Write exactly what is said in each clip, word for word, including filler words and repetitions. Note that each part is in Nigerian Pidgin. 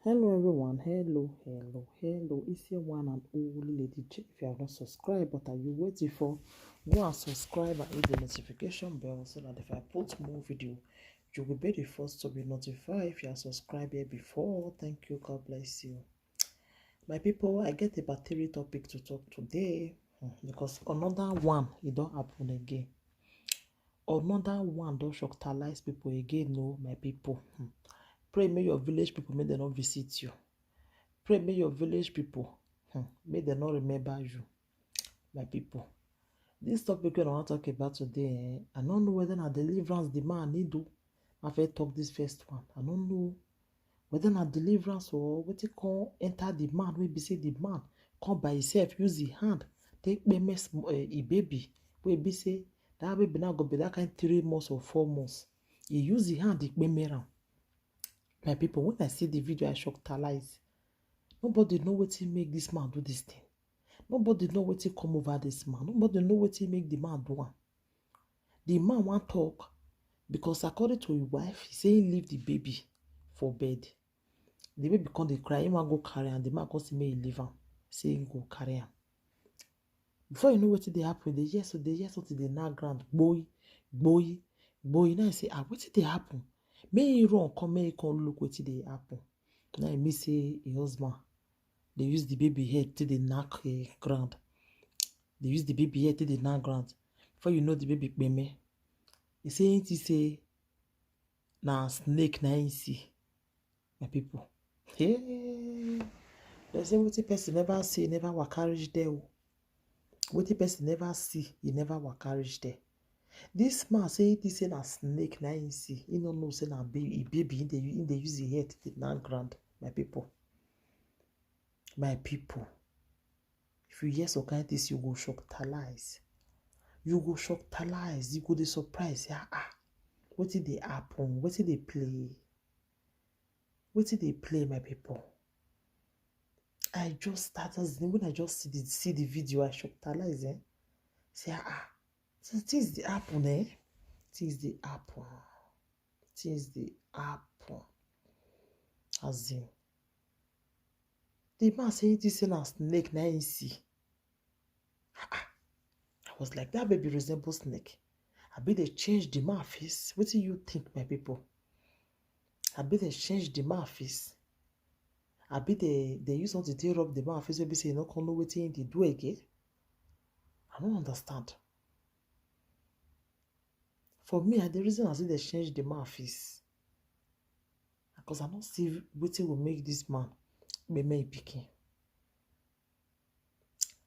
Hello everyone, hello, hello, hello. It's your one and only Lady J. If you have not subscribed, what are you waiting for? Go and subscribe and hit the notification bell so that if I put more video, you will be the first to be notified if you are subscribed here before. Thank you, God bless you. My people, I get about three topic to talk today, hmm, because another one, it don't happen again. Another one don't shocktalize people again, no, my people. Hmm. Pray may your village people may they not visit you. Pray may your village people, hmm, may they not remember you, my people. This topic we want to talk about today, eh, I don't know whether na deliverance the man need do. I first talk this first one. I don't know whether na deliverance or wetin come enter the man wey be say the man come by himself, use the hand take kpeme sm- eh, e baby, wey be say that baby now go be that kind three months or four months. He use the hand, he kpeme am. My people, when I see the video, I shocktalize. Nobody know wetin make this man do this thing. Nobody know wetin come over this man. Nobody know wetin make the man do am. The man wan talk because according to him wife, he say he leave the baby for bed. The baby come dey cry. He wan go carry am. The man come say make he leave am. Say he go carry am. Before you know wetin dey happen, dey hear so dey hear something dey knack ground. Gboi, gboi, gboi. Now he say, ah, wetin dey happen? Make he run come, make he come look wetin dey happen. Now he mean say him husband dey use the baby head take dey knack eh, ground. Dey use the baby head take dey knack ground. Before you know the baby kpeme. He say he think say na snake na him see. My people. Hey. They say wetin person never see, never waka reach there. Oh. Wetin person never see, he never waka reach there. This man say he think say na snake na him see. He no know say na baby, baby he dey he dey use him head take dey knack ground. My people. My people. If you hear some kind things, you go shocktalize. You go shocktalize. You go dey surprise. Say, ah, ah. Wetin dey happen? Wetin dey play? Wetin dey play, my people? I just start as in when I just see the see the video, I shocktalize, eh? Say, ah, ah. So things dey happen, eh? Things dey happen. Things dey happen. As in, the man say this thing na snake na him see. Ah, ah. I was like, that baby resemble snake. I be they change the man face. What do you think, my people? I be they change the man face. I be they they use something to rub the man face. Maybe say you no come know wetin he dey do again. I don't understand. For me, I the reason I say they change the man face. Because I don't see wetin will make this man be my picking.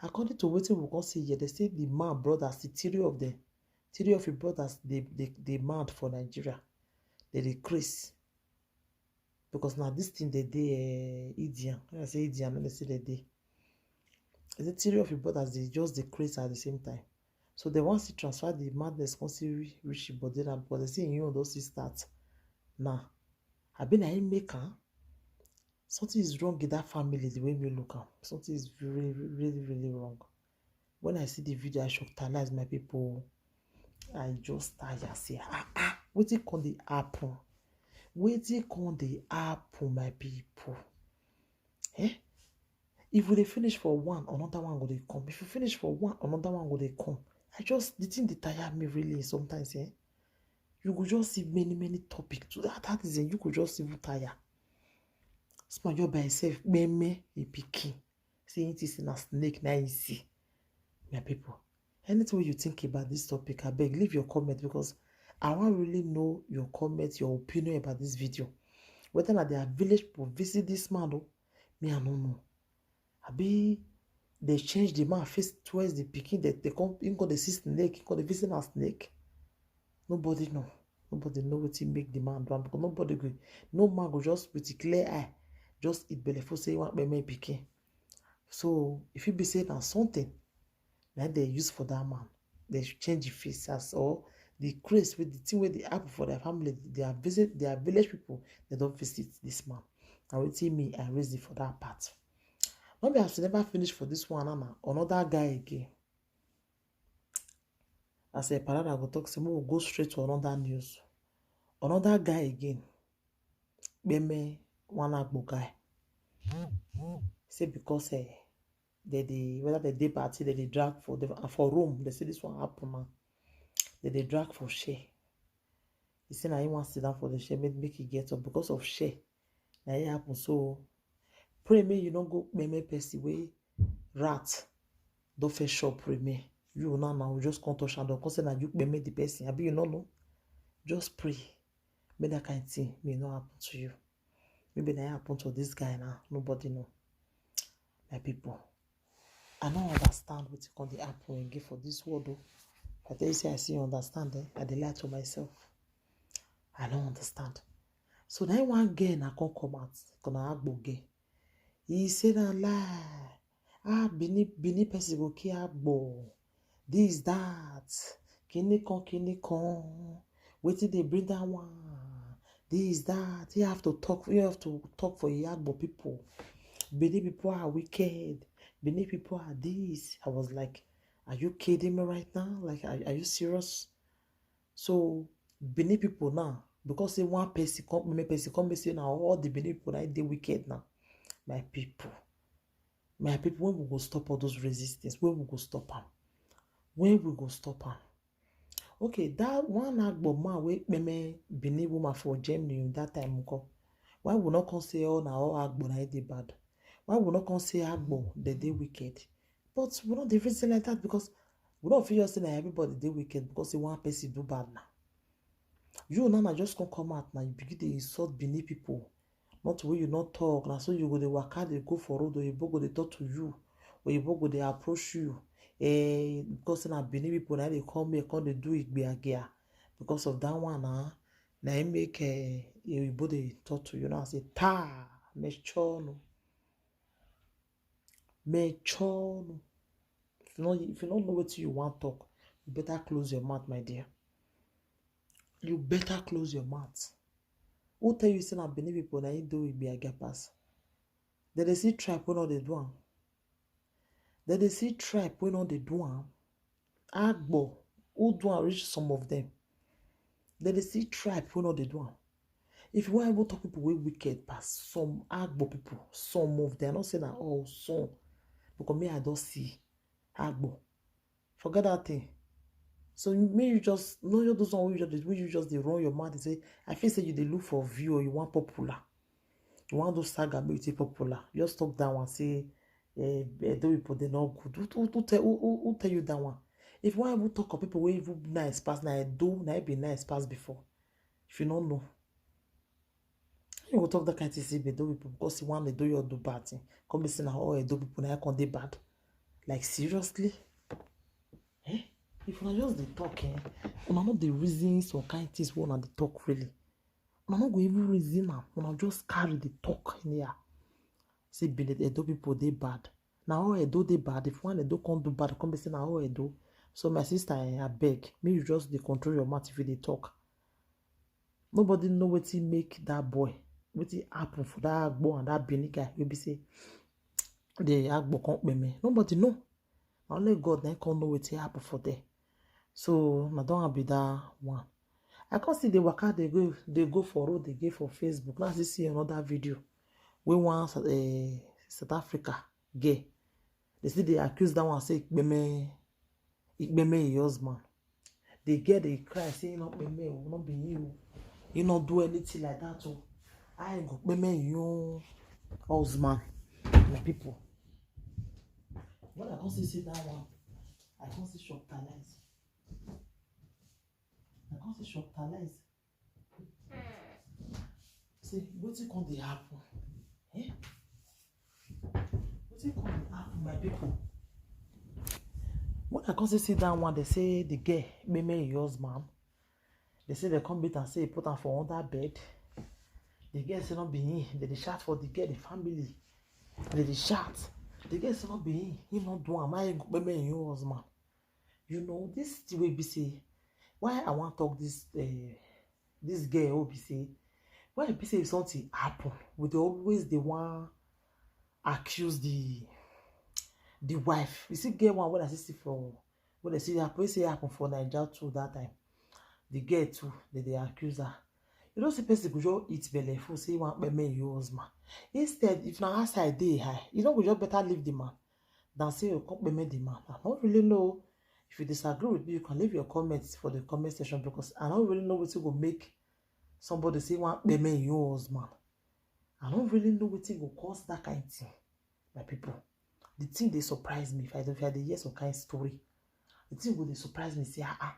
According to wetin we can see here, they say the man brothers, the three of them, three of the brothers, they they they mad for Nigeria. They dey craze. Because now this thing they dey uh, Indian. When I say Indian, when they say they dey. The three of the brothers, they just dey craze at the same time. So they want to transfer the madness, can see reach but then but they say you know those start now. I been I make am. Something is wrong in that family the way we look am. Something is really, really, really wrong. When I see the video, I shocktalize my people. I just tire say, ah ah, wetin come dey happen? Wetin come dey happen, my people? Eh? If we dey finish for one, another one go dey come. If you finish for one, another one go dey come. I just the thing dey tire me really sometimes, eh? You go just see many many topics. So that that is it. You go just even tire. Small girl by herself, meme a pikin. Say it is in a snake, na easy. My people, anything wey you think about this topic, I beg leave your comment because I wan really know your comment, your opinion about this video. Whether na their village people visit this man o, me I no know. Abi they change the man face towards the pikin that they come him go dey see snake, him go dey visit na snake. Nobody know. Nobody know wetin make the man do am because nobody go no man go just with a clear eye just eat belle for say one kpeme pikin. So if you be say na something na they use for that man, they change the face as or the craze with the thing wey dey happen for their family, their visit their village people, they don visit this man. Na wetin me I raise it for that part. No be as you never finish for this one na another guy again. As a parada go talk say we go straight to another news. Another guy again. Kpeme one agbo guy. Say because eh, they dey, whether they dey party, they dey drag for the, for room. They say this one happen now. They dey drag for share. He say na him wan sit down for the share, make, make he get up because of share. Na it happen. So pray make you no go meme person wey rat don first chop pray me. You now now just come touch and don come say na you meme the person. Abi you no know? Just pray. Make that kind thing may not happen to you. Maybe that happen to this guy now. Nobody know. My people, I don't understand what you call the happen again for this world. Though. I tell you, say I see you understand. Eh? I dey lie to myself. I don't understand. So now one girl na come come out, gonna agbo girl. He said a lie. Ah, Benin, Benin person go kill agbo. This, that. Kini kon, kini kon. Wetin dey bring that one? This, that. You have to talk. You have to talk for Iyagbo people. Benin people are wicked. Benin people are this. I was like, are you kidding me right now? Like, are, are you serious? So Benin people now, because say one person come, many person come, say now all the Benin people now they wicked now. My people, my people, when we go stop all those resistance? When we go stop am? When we go stop am? Okay, that one agbo man wey meme Benin woman for Germany that time nko. Why we not come say all na all agbo na dey bad? Why we not come say agbo they dey wicked? But we not dey reason like that because we don't feel say na everybody dey wicked because say one person do bad now. You now na just come come out now, you begin to insult Benin people. Not wey you not talk. Now so you go dey waka dey go for road, oyibo go dey talk to you, oyibo go dey approach you. Eh, because na Benin people now they come here, come dey do igbe agia. Because of that one, ah, na im make eh, oyibo dey talk to you now. Say ta, mechonu, mechonu. If you no, if you don't know what you want talk, you better close your mouth, my dear. You better close your mouth. Who tell you say na Benin people na im do igbe agia pass? Dem dey see tribe wey no dey do am. Dem dey see tribe wey no dey do am. Agbo, who do am reach some of them? Dem dey see tribe wey no dey do am. If you wan even talk people wey wicked pass, some agbo people, some of them, I no say na all, some. Because me, I don see agbo. Forget that thing. So you, may you just know you do some wey you just, wey you just dey run your mouth and say, I feel say you dey look for view or you want popular. You want do saga make you take popular. Just talk that one, say eh, Edo people they not good. Who, who, who, tell, who, who, who tell you that one? If you want even talk of people wey even nice pass, na Edo, na it be nice pass before. If you don't know, you go talk that kind of thing say Edo people because you want to do your do bad thing. Come be say na all Edo people na come dey bad. Like seriously? Eh? If una just dey talk, eh? Una no dey reason some kind things wey una dey talk really. Una no go even reason am. Una just carry the talk anyhow. Say Benin Edo people dey bad. Na all Edo dey bad. If one Edo come do bad, come be say na all Edo. So my sister, eh, I beg, make you just dey control your mouth if you dey talk. Nobody know wetin make that boy, wetin happen for that agbo and that Benin guy wey be say the agbo come pay me. Nobody know. Na only God na come know wetin happen for there. So na don be that one. I come see the waka they go, they go for road, they go for Facebook. Now I see another video wey one uh, South Africa girl. They see they accuse that one say Ikpeme, Ikpeme your husband. They get the cry say no Ikpeme, no be you. You not do anything like that. Oh, I go Ikpeme your husband. My people. When I come see, see that one, I come see shop Talais. I come see shop Talais. Say, wetin come dey happen? Eh? Wetin come dey happen, my people? When I come see, see that one, they say the girl, Meme, your husband. They say they come beat and say put am for under bed. The girl say no be him. They dey shout for the girl, the family. They dey shout. The girl say no be him. He no do am. I go pay me your husband. You know this thing wey be say why I wan talk this uh, this girl wey be say when e be say if something happen, we dey always dey wan accuse the the wife. You see, get one wey I see for wey they see happen, wey say happen for Naija too that time. The girl too, they dey accuse her. You know, see person go just eat belle full, say one payment you husband. Instead, if na outside dey high, you no go just better leave the man than say you come payment the man. I don't really know. If you disagree with me, you can leave your comments for the comment section, because I don't really know what go make somebody say one payment your husband. I don't really know what go cause that kind of thing, my people. The thing they surprise me. If I don't, if I dey hear some kind story, the thing go dey surprise me. Say, ah, ah,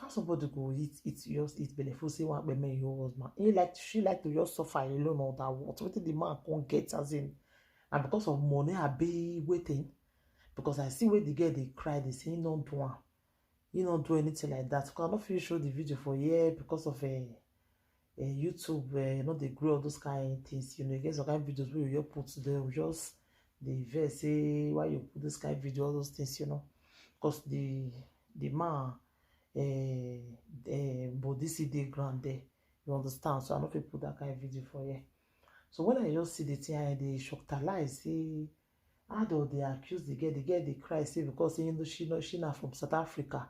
how somebody go eat, eat, just eat belle full, say one payment your husband. He like, she like to just suffer alone or that what? What did the man can't get as in? And because of money, I be waiting. Because I see where the girl they cry, they say he don't do one. He don't do anything like that. Because I don't feel show the video for here because of a, a YouTube, uh, you know, they grow all those kind of things. You know, you get some kind of videos where you put there, we just the verse say why you put this kind of video, all those things, you know, because the the man, uh, uh, but this is the ground there. You understand? So I don't feel put that kind of video for here. So when I just see the thing, I they shockalize. Say, how do they accuse the girl? The girl they cry say because you know she know she not from South Africa,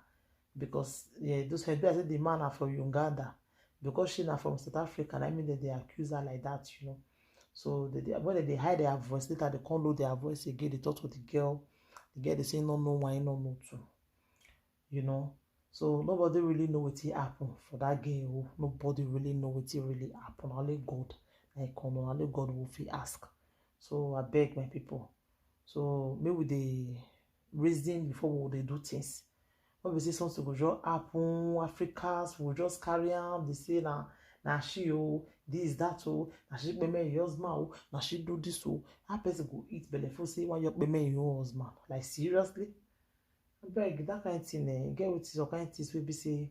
because yeah, those head say the man are from Uganda, because she not from South Africa. And I mean that they accuse her like that, you know. So they, they, when they hide their voice, later they can't lower their voice again. They talk to the girl. The girl they say no, no, why no, no too, you know. So nobody really know what happen for that girl. Nobody really know what really happen. Only God, like, come on, only God will fit ask. So I beg my people. So maybe they reason before we they do things. When we see something go just happen, Africans will just carry on. They say na na she oh, this that oh, na she payment your husband oh, na she do this oh. How person go eat belle full say one your payment your husband? Like, seriously? I beg that kind of thing. Eh, get with some kind of things we be say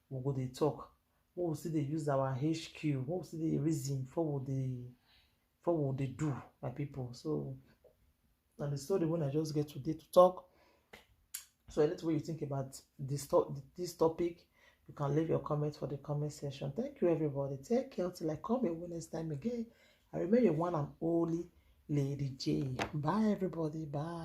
we go they talk. We will see they use our H Q. We will see the reason for what they for what they do, my people. So and the story when I just get today to talk. So anything what you think about this to- this topic, you can leave your comments for the comment section. Thank you, everybody. Take care till I come your next time again. I remain your one and only Lady J. Bye, everybody. Bye.